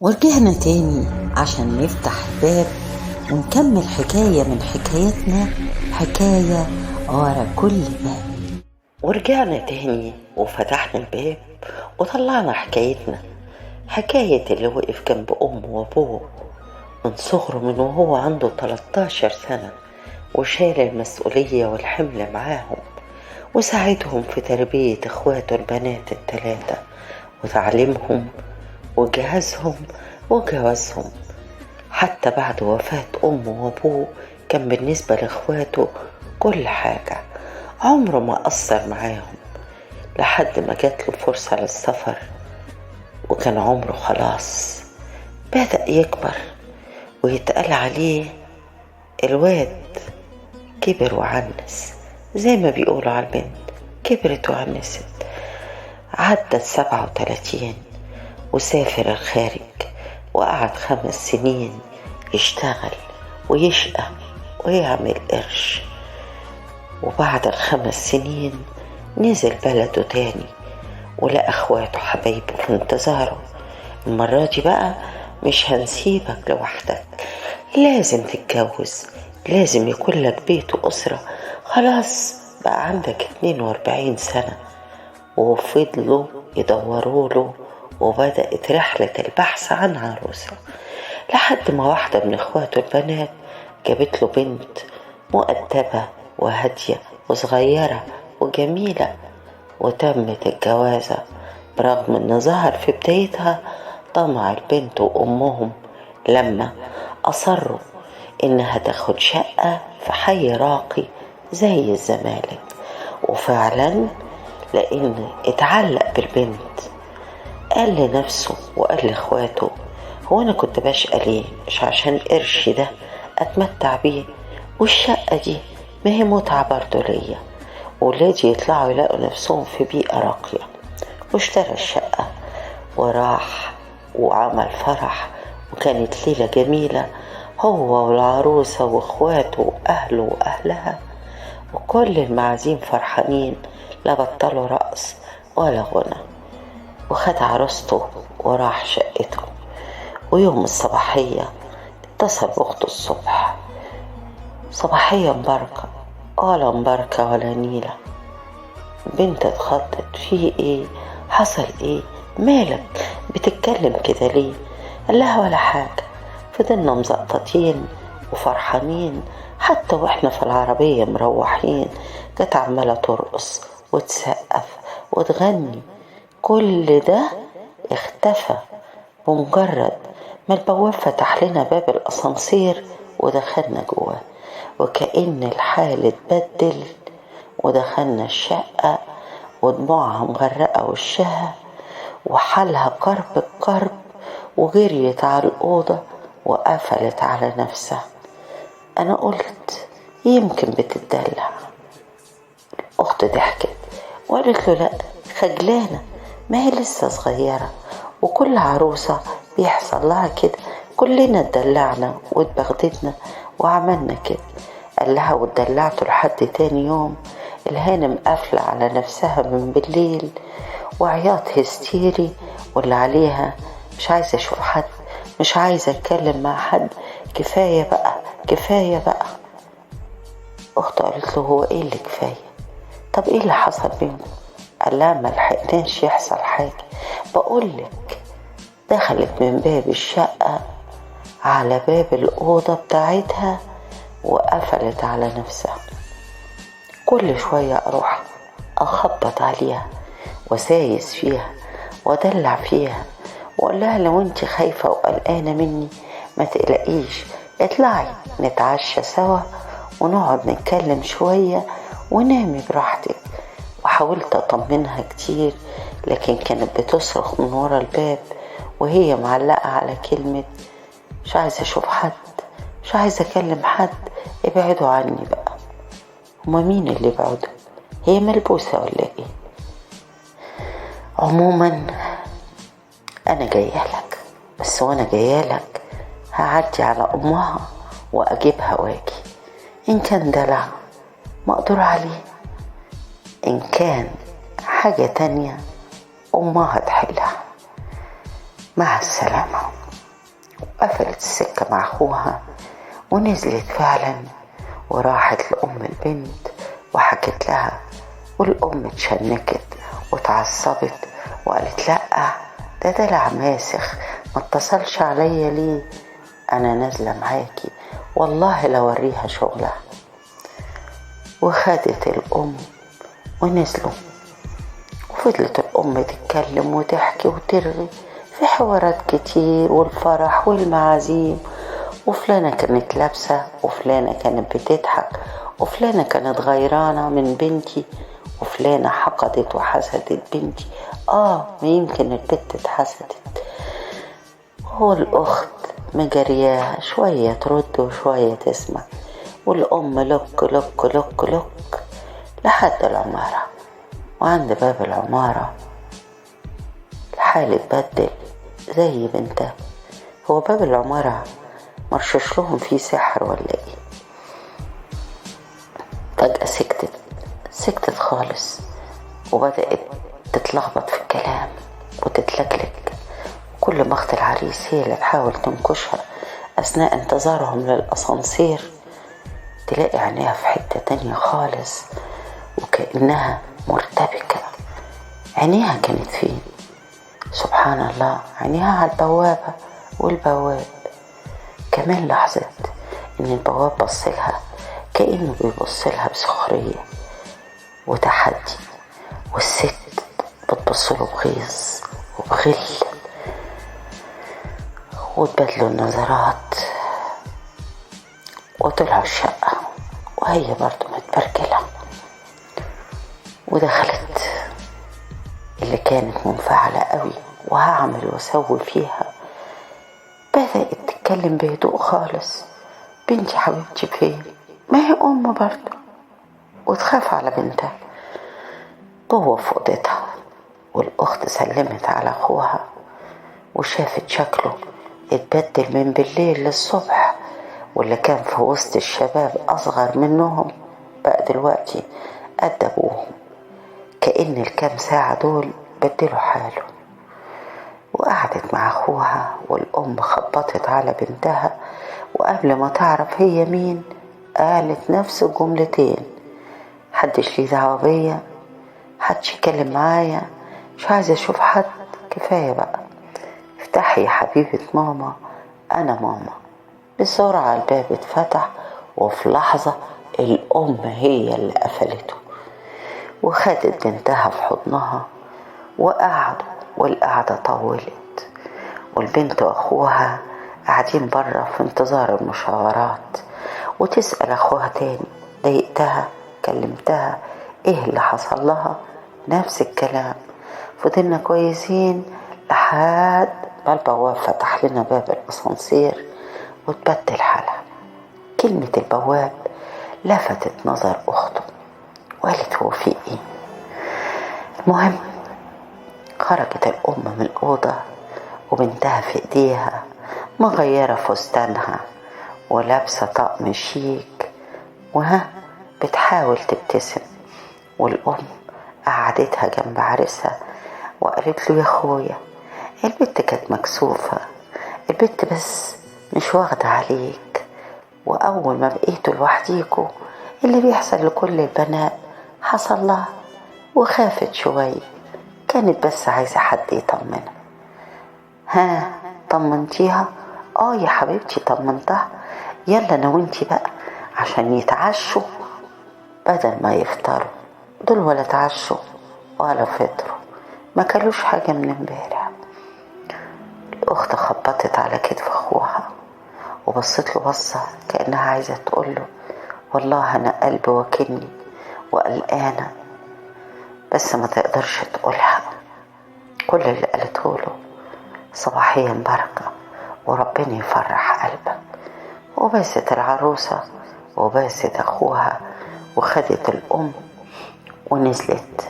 ورجعنا تاني عشان نفتح الباب ونكمل حكاية من حكايتنا، حكاية ورا كل باب. ورجعنا تاني وفتحنا الباب وطلعنا حكايتنا، حكاية اللي وقف جنب أمه وأبوه من صغره، من وهو عنده 13 سنة، وشال المسؤولية والحمل معاهم وساعدهم في تربية إخواته البنات 3 وتعليمهم وجهازهم وجوازهم. حتى بعد وفاة أمه وأبوه كان بالنسبة لإخواته كل حاجة، عمره ما قصر معاهم لحد ما جات له فرصة للسفر، وكان عمره خلاص بدأ يكبر ويتقال عليه الواد كبر وعنس، زي ما بيقولوا على البنت كبرت وعنست. عدت 37 وسافر الخارج وقعد 5 سنين يشتغل ويشقى ويعمل قرش، وبعد 5 سنين نزل بلده تاني ولقى اخواته حبايبه في انتظاره. المرة دي بقى مش هنسيبك لوحدك، لازم تتجوز، لازم يكون لك بيت وأسرة، خلاص بقى عندك 42 سنة. وفضلوا يدوروا له، وبدأت رحلة البحث عن عروسة لحد ما واحدة من اخواته البنات جابت له بنت مؤدبة وهادية وصغيرة وجميلة، وتمت الجوازة برغم ان ظهر في بدايتها طمع البنت وامهم لما اصروا انها تاخد شقة في حي راقي زي الزمالك. وفعلا لان اتعلق بالبنت، قال لنفسه وقال لاخواته هو انا كنت بشقى ليه؟ مش عشان قرشي ده اتمتع بيه، والشقة دي ما هي متعة برضو ليا، ولادي يطلعوا يلاقوا نفسهم في بيئة راقية. واشترى الشقة وراح وعمل فرح، وكانت ليلة جميلة هو والعروسة واخواته واهله واهلها وكل المعازيم فرحانين، لا بطلوا رقص ولا غنى. وخد عروسته وراح شقته. ويوم الصباحية اتصل بأخته الصبح، صباحية مباركة، ولا مباركة ولا نيلة. البنت اتخضت، في ايه؟ حصل ايه؟ مالك بتتكلم كده ليه؟ قال لها ولا حاجة، فضلنا مزقططين وفرحانين حتى واحنا في العربية مروحين، كانت عمالة ترقص وتسقف وتغني. كل ده اختفى بمجرد ما البواب فتح لنا باب الأسانسير ودخلنا جوه، وكأن الحال اتبدل. ودخلنا الشقة ودموعها مغرقة وشها وحالها كرب الكرب، وجريت على الأوضة وقفلت على نفسها. أنا قلت يمكن بتدلع. الأخت ضحكت وقالت له لا، خجلانة، ما هي لسه صغيرة وكل عروسة بيحصل لها كده، كلنا اتدلعنا واتبغددنا وعملنا كده. قال لها واتدلعته لحد تاني يوم الهانم قافلة على نفسها من بالليل وعياط هستيري واللي عليها، مش عايزة اشوف حد، مش عايزة اتكلم مع حد، كفاية بقى كفاية بقى. اخته قالت له هو ايه اللي كفاية؟ طب ايه اللي حصل بينكم؟ قال لها ما لحقناش يحصل حاجة، بقولك دخلت من باب الشقة على باب الأوضة بتاعتها وقفلت على نفسها. كل شوية أروح أخبط عليها وسايس فيها وأدلع فيها وأقول لها لو أنت خايفة وقلقانة مني ما تقلقيش، اطلعي نتعشى سوا ونقعد نتكلم شوية ونامي براحتك. وحاولت أطمنها كتير، لكن كانت بتصرخ من ورا الباب وهي معلقة على كلمة مش عايزة أشوف حد، مش عايزة أكلم حد، ابعدوا عني بقى. هما مين اللي بعدوا؟ هي ملبوسة ولا إيه؟ عموما أنا جاية لك، بس وأنا جاية لك هعدي على أمها وأجيبها واجي، إن كان دلع مقدور عليه، إن كان حاجة تانية أمها تحلها. مع السلامة. وقفلت السكة مع أخوها ونزلت فعلا وراحت لأم البنت وحكت لها، والأم اتشنكت وتعصبت وقالت لأ ده دلع ماسخ، ما اتصلش عليا ليه، أنا نازلة معاكي والله لو أوريها شغلها. وخدت الأم ونزلوا، وفضلت الأم تتكلم وتحكي وترغي في حوارات كتير، والفرح والمعازيم، وفلانة كانت لابسة، وفلانة كانت بتضحك، وفلانة كانت غيرانة من بنتي، وفلانة حقدت وحسدت بنتي. ما يمكن البنت اتحسدت. هو الأخت مجرياها شوية ترد وشوية تسمع، والأم لك لك لك لك لحد العمارة. وعند باب العمارة الحال اتبدل زي بنتها. هو باب العمارة مرشش لهم فيه سحر ولا ايه؟ فجأة سكتت خالص، وبدأت تتلخبط في الكلام وتتلكلك. كل ما اخت العريس هي اللي تحاول تنكشها أثناء انتظارهم للأسانسير، تلاقي عينيها في حتة تانية خالص وكأنها مرتبكة. عينيها كانت فين؟ سبحان الله، عينيها على البوابة والبواب. كمان لاحظت إن البواب بصلها كأنه بيبصلها بسخرية وتحدي، والست بتبصله بغيظ وبغل، وتبادلوا النظرات وطلعوا الشقة وهي برضو متبرجلة. ودخلت اللي كانت منفعلة قوي وهعمل واسوي فيها، بدأت تتكلم بهدوء خالص. بنتي حبيبتي فين؟ ما هي أم برضو وتخاف على بنتها. جوه في أوضتها، والأخت سلمت على أخوها وشافت شكله اتبدل من بالليل للصبح، واللي كان في وسط الشباب أصغر منهم بقى دلوقتي قد أبوهم، كأن الكام ساعة دول بدلوا حاله. وقعدت مع أخوها، والأم خبطت على بنتها، وقبل ما تعرف هي مين قالت نفس الجملتين: حدش ليه دعوة بيا، حدش يتكلم معايا، مش عايزة أشوف حد، كفاية بقى، افتحي يا حبيبة ماما، أنا ماما. بسرعة الباب اتفتح، وفي لحظة الأم هي اللي قفلته، وخدت بنتها في حضنها وقعدوا، والقعدة طولت، والبنت وأخوها قاعدين برا في انتظار المشاورات. وتسأل أخوها تاني: ضايقتها؟ كلمتها؟ إيه اللي حصل لها؟ نفس الكلام. فضلنا كويسين لحد ما البواب فتح لنا باب الأسانسير وتبدل حالها. كلمة البواب لفتت نظر أخته وقالت هو في إيه؟ المهم خرجت الأم من الأوضة وبنتها في إيديها، مغيرة فستانها ولابسة طقم شيك، وها بتحاول تبتسم. والأم قعدتها جنب عريسها وقالت له: يا خويا البت كانت مكسوفة، البت بس مش واخدة عليك، وأول ما بقيتوا لوحديكوا اللي بيحصل لكل البنات حصل لها، وخافت شوية، كانت بس عايزة حد يطمنها. ها طمنتيها؟ آه يا حبيبتي طمنتها، يلا أنا وانتي بقى عشان يتعشوا بدل ما يفطروا، دول ولا تعشوا ولا فطروا، ما كلوش حاجة من امبارح. الأخت خبطت على كتف أخوها وبصت له بصة كأنها عايزة تقوله والله أنا قلبي وكلني وقلقانة، بس ما تقدرش تقولها. كل اللي قالته له صباحيا بركة وربنا يفرح قلبك. وباست العروسة وباست أخوها وخدت الأم ونزلت.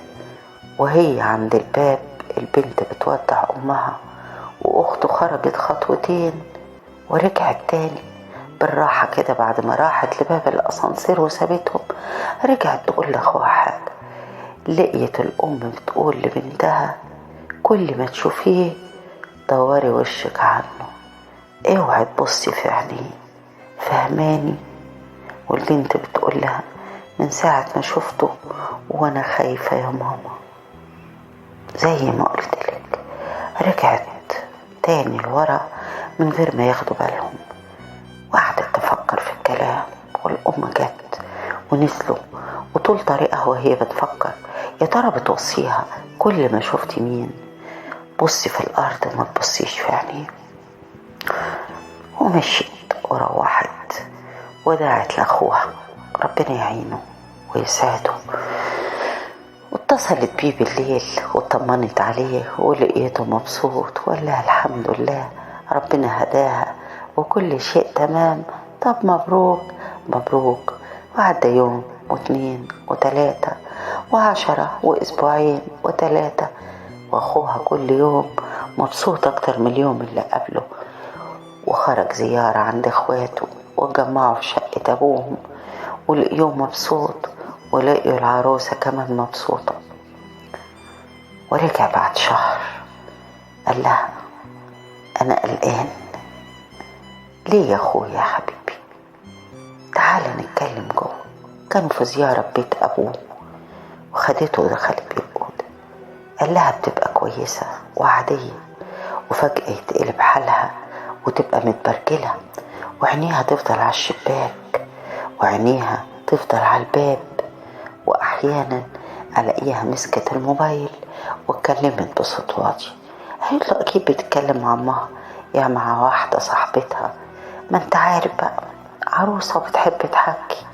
وهي عند الباب البنت بتودع أمها، وأخته خرجت خطوتين ورجعت تاني بالراحة كده بعد ما راحت لباب الأسانسير وسابتهم. رجعت تقول لأخوها حاجة. لقيت الأم بتقول لبنتها: كل ما تشوفيه دوري وشك عنه، اوعي تبصي في عينيه، فهماني؟ والبنت بتقول لها من ساعة ما شفته وانا خايفة يا ماما. زي ما قلت لك رجعت تاني لورا من غير ما ياخدوا بالهم، وقعدت تفكر في الكلام. والأم جت ونزلوا، وطول طريقها وهي بتفكر يا ترى بتوصيها كل ما شفتي مين بصي في الأرض وما تبصيش في عينيه. ومشيت وروحت ودعت لأخوها ربنا يعينه ويساعده. واتصلت بيه بالليل وطمنت عليه ولقيته مبسوط، ولا الحمد لله ربنا هداها وكل شيء تمام. طب مبروك مبروك. وعدى يوم و2 و3 و10 وأسبوعين و3، وأخوها كل يوم مبسوط أكتر من اليوم اللي قبله. وخرج زيارة عند إخواته وجمعوا في شقة أبوهم، ولقيوه مبسوط ولقيوا العروسة كمان مبسوطة. ورجع بعد شهر قال لها أنا قلقان. ليه يا أخويا يا حبيبي؟ تعالى نتكلم جوه. كانوا في زيارة بيت أبوه، وخدته ودخلت بيه الأوضة. قال لها بتبقى كويسة وعادية، وفجأة يتقلب حالها وتبقى متبرجلة، وعينيها تفضل على الشباك وعينيها تفضل على الباب، وأحيانا ألاقيها مسكت الموبايل واتكلمت بصوت واطي. قالت له أكيد بتتكلم مع أمها يا مع واحدة صاحبتها، ما انت عارف بقى عروسة بتحب تحكي،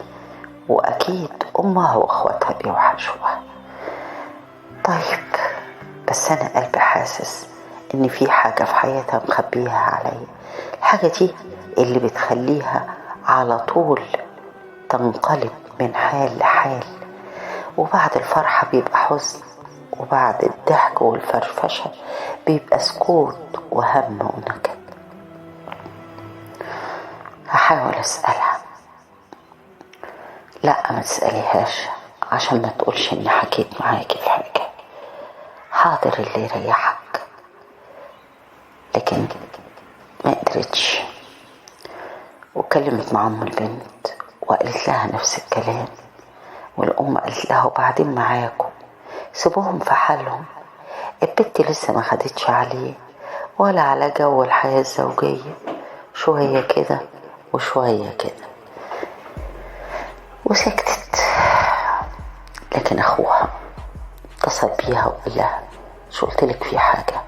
وأكيد أمها وأخواتها بيوحشوها. طيب بس أنا قلبي حاسس إن في حاجة في حياتها مخبيها عليا، الحاجة دي اللي بتخليها على طول تنقلب من حال لحال، وبعد الفرحة بيبقى حزن، وبعد الضحك والفرفشة بيبقى سكوت وهم ونكد. هحاول أسألها. لا ما تسأليهاش عشان ما تقولش إني حكيت معاكي في حاجة. حاضر اللي يريحك. لكن ما قدرتش، وكلمت مع أم البنت وقالت لها نفس الكلام. والأم قالت لها وبعدين معاكم سيبوهم في حالهم، البنت لسه ما خدتش عليه ولا على جو الحياة الزوجية، شوية كده وشوية كده. وسكتت. لكن أخوها اتصل بيها وقال لها شو قلتلك، في حاجة،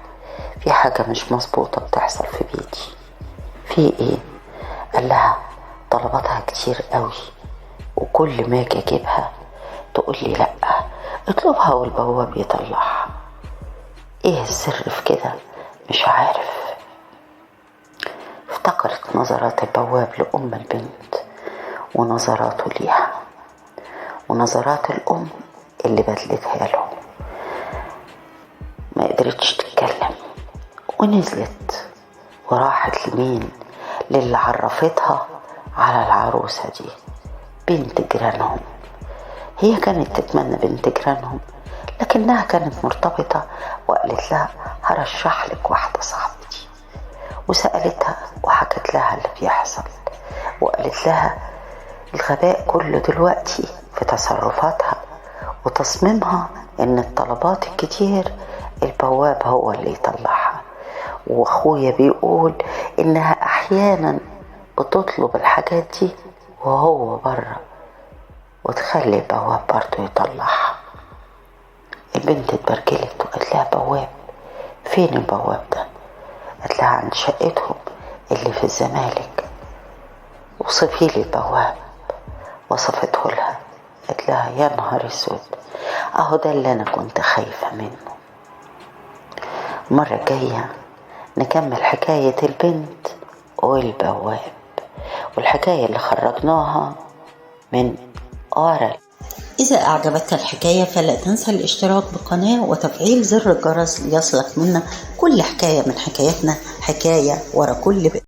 في حاجة مش مظبوطة بتحصل في بيتي. في ايه؟ قال لها طلباتها كتير قوي، وكل ما اجي اجيبها تقول لي لا اطلبها والبواب يطلعها. ايه السر في كده؟ مش عارف. افتكرت نظرات البواب لأم البنت ونظراته ليها ونظرات الأم اللي بدلتها له. ما قدرتش تتكلم ونزلت وراحت لمين؟ للي عرفتها على العروسة دي، بنت جيرانهم. هي كانت تتمنى بنت جيرانهم، لكنها كانت مرتبطة، وقالت لها هرشح لك واحدة صاحبتي. وسألتها وحكت لها اللي بيحصل، وقالت لها الغباء كله دلوقتي في تصرفاتها وتصميمها ان الطلبات الكتير البواب هو اللي يطلعها، واخويا بيقول انها احيانا بتطلب الحاجات دي وهو بره وتخلي البواب برضه يطلعها. البنت اتبرجلت وقالت لها بواب؟ فين البواب ده؟ قالت لها عند شقتهم اللي في الزمالك. وصفي لي البواب. وصفته لها. قالت لها يا نهار اسود، اهو ده اللي انا كنت خايفة منه. المرة الجاية نكمل حكاية البنت والبواب والحكاية اللي خرجناها من أورال. إذا أعجبتك الحكاية فلا تنسى الاشتراك بالقناة وتفعيل زر الجرس ليصلك منا كل حكاية من حكاياتنا، حكاية ورا كل بيت.